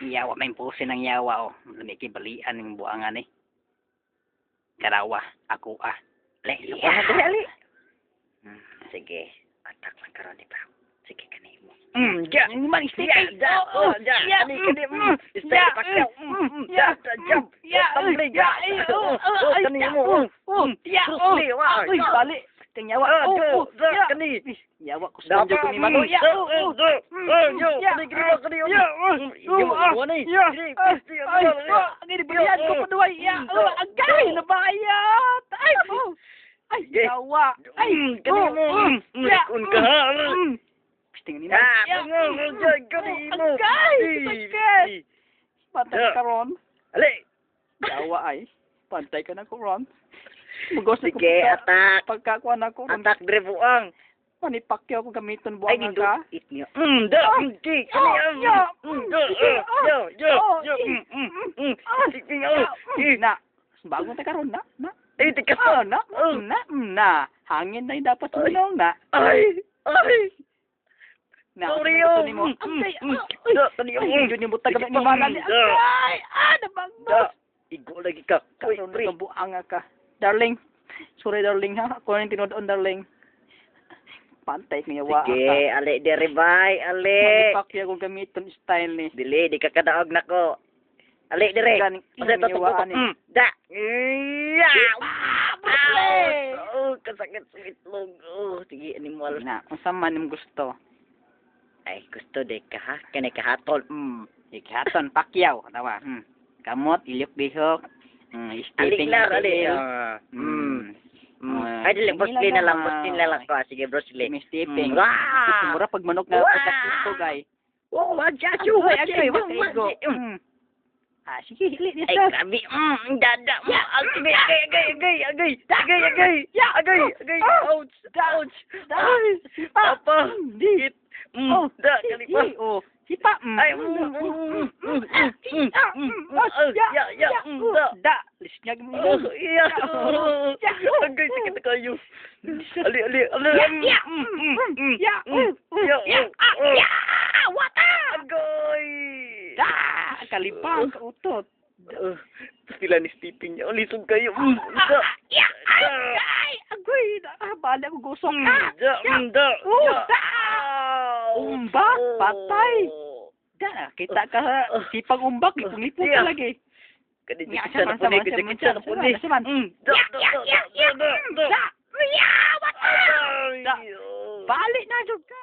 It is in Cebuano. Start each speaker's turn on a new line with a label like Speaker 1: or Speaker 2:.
Speaker 1: Yawa may pose ng yawa oh. Lami kay balian ng buangan eh. Karawa, ako ah.
Speaker 2: Le,
Speaker 1: Yeah.
Speaker 2: dali, ali. Sige, attack man karon di ba? Sige kanimo. Ja.
Speaker 1: Ang man
Speaker 2: Ya, ja, oh, ja, kani, kani, style Pacquiao, ja, ja, jump, tumbling,
Speaker 1: ya,
Speaker 2: ja,
Speaker 1: oh,
Speaker 2: oh,
Speaker 1: ay,
Speaker 2: kani
Speaker 1: ya,
Speaker 2: mo,
Speaker 1: oh, oh, ya,
Speaker 2: Bruce
Speaker 1: oh,
Speaker 2: Lee, wah,
Speaker 1: uy,
Speaker 2: ja.
Speaker 1: bali, tingyawa,
Speaker 2: Ah,
Speaker 1: oh,
Speaker 2: ja,
Speaker 1: oh,
Speaker 2: ja,
Speaker 1: ya,
Speaker 2: kani.
Speaker 1: Yawa ko sa ko ni Mano, ya,
Speaker 2: da,
Speaker 1: oh, oh,
Speaker 2: da, oh, yo,
Speaker 1: ya,
Speaker 2: kani, kani, kani,
Speaker 1: ya, oh,
Speaker 2: yo,
Speaker 1: oh,
Speaker 2: mo ni,
Speaker 1: ya,
Speaker 2: kani,
Speaker 1: ay,
Speaker 2: kani,
Speaker 1: ay,
Speaker 2: kani,
Speaker 1: oh, ang inibulian ko
Speaker 2: Ya,
Speaker 1: pa duway, ya,
Speaker 2: da,
Speaker 1: oh, agay, nabayat, ay, oh, ay,
Speaker 2: Sige.
Speaker 1: yawa, ay,
Speaker 2: Kani
Speaker 1: oh,
Speaker 2: mo,
Speaker 1: ya,
Speaker 2: kun ka, ha?
Speaker 1: Tingnan ni Mano,
Speaker 2: Ah,
Speaker 1: ya,
Speaker 2: ja, kani mo.
Speaker 1: Agay,
Speaker 2: Eh,
Speaker 1: sakit.
Speaker 2: eh.
Speaker 1: Pantay
Speaker 2: Ya.
Speaker 1: ka ron.
Speaker 2: Ali.
Speaker 1: Yawa ay. Pantay ka na ko ron. Mugos na ko
Speaker 2: Sige, attack.
Speaker 1: pagkakuha na ko ron.
Speaker 2: Attack dre buang.
Speaker 1: Ani Pacquiao ko gamiton
Speaker 2: Ay,
Speaker 1: buang
Speaker 2: gindo.
Speaker 1: ka.
Speaker 2: It niya. Da,
Speaker 1: Ah,
Speaker 2: di, kani,
Speaker 1: ah, ya,
Speaker 2: da,
Speaker 1: sige,
Speaker 2: ah,
Speaker 1: ah,
Speaker 2: yo, yo,
Speaker 1: oh,
Speaker 2: yo,
Speaker 1: eh, ah,
Speaker 2: sige, oh,
Speaker 1: ya,
Speaker 2: eh,
Speaker 1: na. Bago ta karon na, na.
Speaker 2: Ay, tikas
Speaker 1: Ah, na,
Speaker 2: Oh.
Speaker 1: na, na. Hangin na yung dapat
Speaker 2: Ay.
Speaker 1: sumunong na.
Speaker 2: Ay, ay,
Speaker 1: Na,
Speaker 2: sorry,
Speaker 1: gusto
Speaker 2: oh,
Speaker 1: nimo. Agay, ah, uy.
Speaker 2: da, kani,
Speaker 1: Ay, yun yung butag
Speaker 2: Sige
Speaker 1: ni
Speaker 2: pa,
Speaker 1: Mana ni.
Speaker 2: da.
Speaker 1: Agay, ah,
Speaker 2: Da,
Speaker 1: nabagnos.
Speaker 2: igo lagi ka. Uy,
Speaker 1: Karon
Speaker 2: pre.
Speaker 1: na buanga ka. Darling. Sorry, darling, ha. Ako na yung tinuod, darling. Pantay kaya wa
Speaker 2: Sige,
Speaker 1: ka.
Speaker 2: ali, dere, bay, ali.
Speaker 1: Manipakya ko gamiton style ni.
Speaker 2: Dili, di ka kadaog nako. Ali, dere.
Speaker 1: Ganing
Speaker 2: Basta
Speaker 1: iyang
Speaker 2: tutok ko.
Speaker 1: yawaan ni.
Speaker 2: Da. Ya.
Speaker 1: Ah, Bruce Lee!
Speaker 2: Oh, kasakit sa itlog. Oh, sige, animal.
Speaker 1: Na, unsa man imong gusto?
Speaker 2: Ay, gusto de ka ha? Kani kahatol.
Speaker 1: Ikaton Pacquiao katawa. Kamot ilyok bihok.
Speaker 2: Ali
Speaker 1: Stepping
Speaker 2: lang, ali.
Speaker 1: tiil.
Speaker 2: Ah.
Speaker 1: Ah,
Speaker 2: Ay, dili,
Speaker 1: sige
Speaker 2: Bruce Lee na lang,
Speaker 1: ah.
Speaker 2: Bruce Lee na lang ko. Ah, sige, Bruce Lee.
Speaker 1: May stepping.
Speaker 2: Wah!
Speaker 1: Mura pag manok na
Speaker 2: Wah!
Speaker 1: pagkakustog ay.
Speaker 2: Oh, wajachu,
Speaker 1: Agoy, agoy,
Speaker 2: wajachu,
Speaker 1: wag igo. Ah, sige, hili niya
Speaker 2: Ay,
Speaker 1: sir.
Speaker 2: grabe. Dada mo. Agay, agay, agay, agay, agay, agay, agay,
Speaker 1: Ya!
Speaker 2: agay, agay,
Speaker 1: Ah!
Speaker 2: ouch,
Speaker 1: Da!
Speaker 2: ouch.
Speaker 1: Da!
Speaker 2: Ay,
Speaker 1: Sipa!
Speaker 2: papa,
Speaker 1: Di!
Speaker 2: hit.
Speaker 1: Oh,
Speaker 2: Da, kali pa.
Speaker 1: Sige, oh, sipa.
Speaker 2: Ay,
Speaker 1: Ah, ah,
Speaker 2: ah,
Speaker 1: ya,
Speaker 2: ya, ya,
Speaker 1: ya, oh,
Speaker 2: da.
Speaker 1: Da. Lisnyag mo.
Speaker 2: Oh, iya.
Speaker 1: Ya.
Speaker 2: Agay, sakit na kayo. Ali, ali, ali.
Speaker 1: Ya, ya, ya,
Speaker 2: ya,
Speaker 1: ya, ah,
Speaker 2: oh.
Speaker 1: ya, wata.
Speaker 2: Agay.
Speaker 1: Da, kalibang ka utot.
Speaker 2: Sila ni Stephen niya. Lisog kayo. Da.
Speaker 1: Ah, ya, ay, agoy, ah, bali ako gusok. Ah,
Speaker 2: Da,
Speaker 1: ya,
Speaker 2: da,
Speaker 1: oh,
Speaker 2: ya.
Speaker 1: da.
Speaker 2: Ouch.
Speaker 1: Umbak, patay. Da, kita ka sipag umbak, lipong-lipo ka
Speaker 2: Yeah.
Speaker 1: lagi.
Speaker 2: Kani
Speaker 1: Ya,
Speaker 2: Jackie Chan na
Speaker 1: saman,
Speaker 2: po ni,
Speaker 1: saman,
Speaker 2: Jackie
Speaker 1: saman,
Speaker 2: Chan na po ni.
Speaker 1: saman, saman.
Speaker 2: Da,
Speaker 1: Ya,
Speaker 2: da,
Speaker 1: ya,
Speaker 2: da,
Speaker 1: ya, ya,
Speaker 2: da, da, da.
Speaker 1: da, ya, wata.
Speaker 2: Ay,
Speaker 1: Da.
Speaker 2: oh.
Speaker 1: Balik na jud ka.